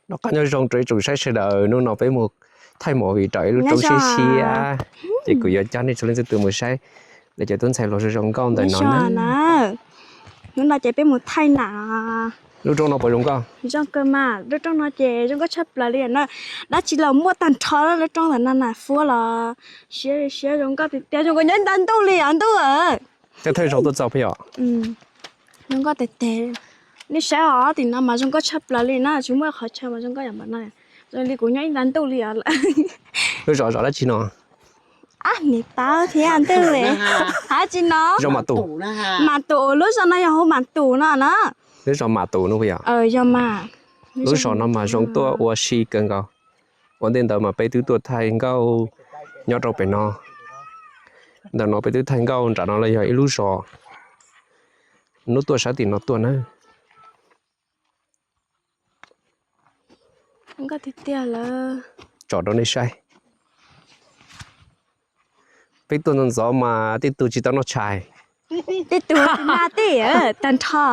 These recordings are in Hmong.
Noj qab nyob zoo rau ib tsoom saib sawv daws, hnub no peb mus thaij movie rau ib lub roob siab siab, ces kuv yuav coj nej txhua leej txhua tus mus saib lawv cov tub ntxhais hluas zoo zoo nkauj ntawm no na. Hnub no ces peb mus thaij na. Lub roob no puas zoo nkauj? Zoo kawg mas, lub roob no ces zoo nkauj tshaj plaws li na. Dab tsi los muaj tag nrho lub roob ntawm no na, fuab los siab siab zoo nkauj tiag tiag, zoo nkaus nyob ib nta ntuj li os ntuj. Tej thaij zaus tuaj txog peb yom. Zoo nkauj tiag tiag. Nej saib os, tim no mas zoo nkauj tshaj plaws li na, tsis muaj qhov chaw mas zoo nkauj yam npaum no. Zoo li kuv nyob ib nta ntuj li os lawm. Lub zos zos dab tsi no? Ab, niam tab thiab ntuj li. Hab tsi no? Zos Mam Tum. Mam Tum, lub zos no yog hu Mam Tum no na. Lub zos Mam Tum no puas yog? Yog mas. Lub zos no mas zoo tuaj ua si kawg nkaus. Ua ntej ntawd mas peb twb tuaj thaij nkauj nyob rau pem no. Ntawm no peb twb thaij nkauj, nram no los yog ib lub zos. Hnub tuaj sab tim no tuaj na. Nkauj tiag tiag lawm. Tsom rau nej saib. Peb tuaj ntxov ntxov mas tej tug tsis tau noj tshais. Tej tug na tej tag nrho.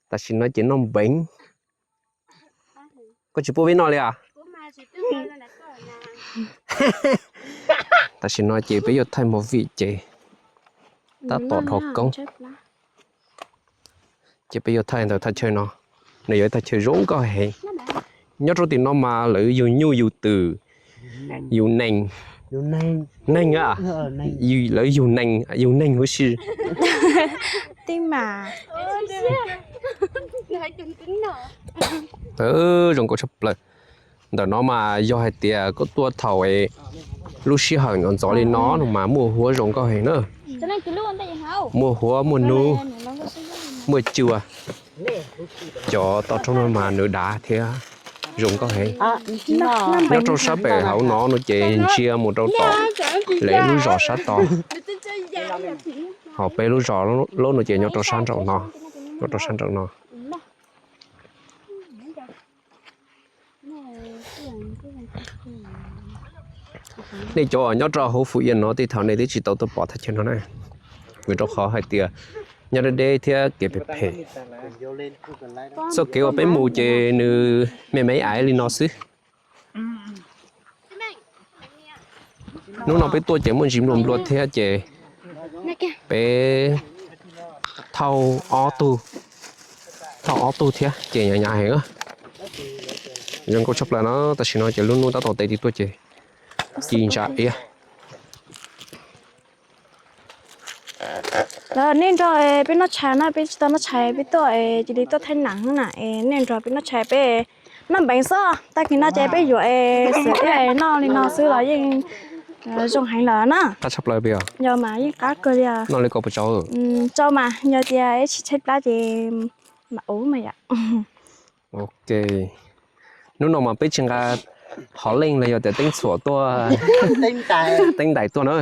Tam sim no ces noj npeev. Koj tsis pub peb noj li os? Tam sim no ces peb yuav thaij movie ces tab tom dhos koob. Ces peb yuav thaij ntawm thaj chaw no, nws yog ib thaj chaw zoo nkauj heev. Nyob rau tim no mas lawv yug nyuj yug twm, yug neeg, neeg a, lawv yug neeg, yug neeg huv si. Tij mas. Zoo nkauj tshaj plaws. Ntawm no mas yog hais tias koj tuaj thaum lub sij hawm ntxov ntxov li no no mas muaj huab zoo nkauj heev na. Muaj huab muaj nub, muaj cua. Cov toj roob no mas nws dav thiab zoo nkauj heev. Nyob rau sab pem hauv no no ces ntsia mus rau tom lawv lub zos sab tod. Ho peb lub zos lub no ces nyob rau sab nraum no, nyob rau sab nraum no. Nej cov uas nyob rau hauv Phú Yên no tej thaum nej twb tsis tau tuaj pom thaj chaw no na, vim rau qhov hais tias nyob deb deb thiab kev phem phem. Txoj kev uas peb mus ces nws me me aiv li no xwb. Hnub no peb tuaj ces muaj ntsis nplua nplua thiab ces peb thauj ob tug, thauj ob tug thiab ces hnyav hnyav heev. Zoo nkauj tshaj plaws no, tam sim no ces lub hnub tab tom teb tib tuaj ces ci ntsa iab. Lawv, nej nrog peb noj tshais na, peb tsis tau noj tshais, peb tuaj cia li tuaj thaij nam na, nej nrog peb noj tshais, peb noj npeev xwb. Tag kis no ces peb yuav xwb, noj li no xwb los yeej zoo heev lawm na. Qab tshaj plaws peb os. Yog mas, yeej qab kawg li. Noj li ko puas tsau? Tsau mas, yog tias ib tsis tshaib plab ces mam ua mas yom. Ok. Hnub no mas peb tsis nqa hov leej los yog tias teeb txhuam tuaj, teeb ntais tuaj na.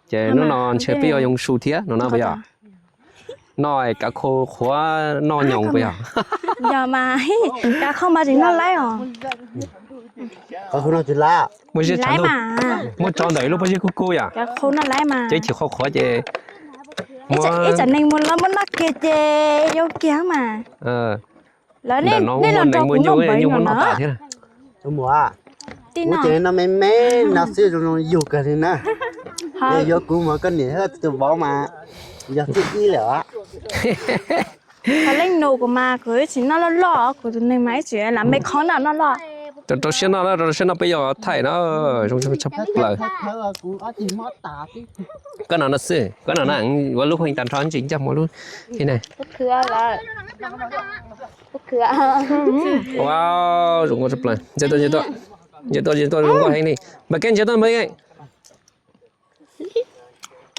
Ces hnub no ntshe peb yuav yoo su thiab no na puas yog? Noj kav khau qhuav noj nyoos puas yog? Yog mas, kav khau mas tsis noj laib os. Muaj zeb, muaj tso ntawm ib lub pob zeb kub kub yom. Ces chim qhuav qhuav ces ib tsam neeg mus los muab noj kiag ces yau kiag mas. Lawv, nej los nrog kuv noj npeev no na. Tus muam, kuv ces noj me me no xwb zoo zoo yug kawg li na. Yog yuav kuv mas koj niam thiab tus vauv mas yog thib ib lawm. Qhov leej nus kuv mas kuv tsis noj loj loj, kuv tus neeg mas ib txwm lam me qhov noj noj loj. Rau rau siab noj, rau rau siab noj peb yuav thaij na. Zoo tshaj plaws. Koj no no xwb, koj no na, ua lub pheej tag nrho ntsis ncaj hmo lub thiab ne. Wow, zoo nkauj tshaj plaws. Ntsia tuaj, ntsia tuaj, ntsia tuaj, ntsia tuaj, zoo nkauj heev li. Npam Keeb, ntsia tuaj Npam Keeb.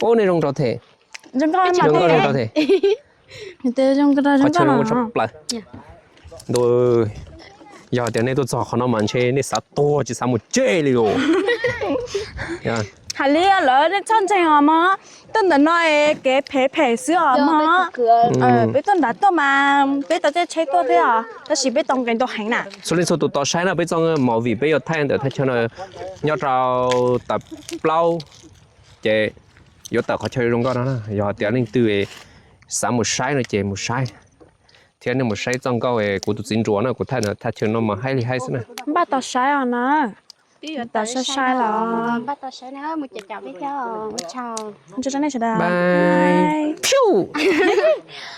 Ub, nej zoo nraug them. Zoo nkauj zoo nraug them. Qhov chaw zoo nkauj tshaj plaws. Ntuj, yog tias nej tuaj txog qhov no mas ntshe nej xav tuag tsis xav mus tsev li os. Hais li lawm nej txhob ntseeg os mog. Tuaj ntawm no es kev phem phem xwb os mog. Peb tuaj nram tuaj mas peb tau caij tsheb tuaj thiab os, tab sis peb tau nqis ntau heev na. Txhua leej txhua tus tos saib na, peb txoj movie peb yuav thaij ntawm thaj chaw no nyob rau tas plaub ces yuav tawm qhov chaw zoo nkauj no na. Yog tias leej twg xav mus saib no ces mus saib. Yog nej mus saib txoj nkauj kuv tus txiv nruas na, kuv thaij chaw no mas haib li haib xwb na. Npaj tau saib os na. Tau saib saib los. Ua tsaug nej sawv daws. Bye.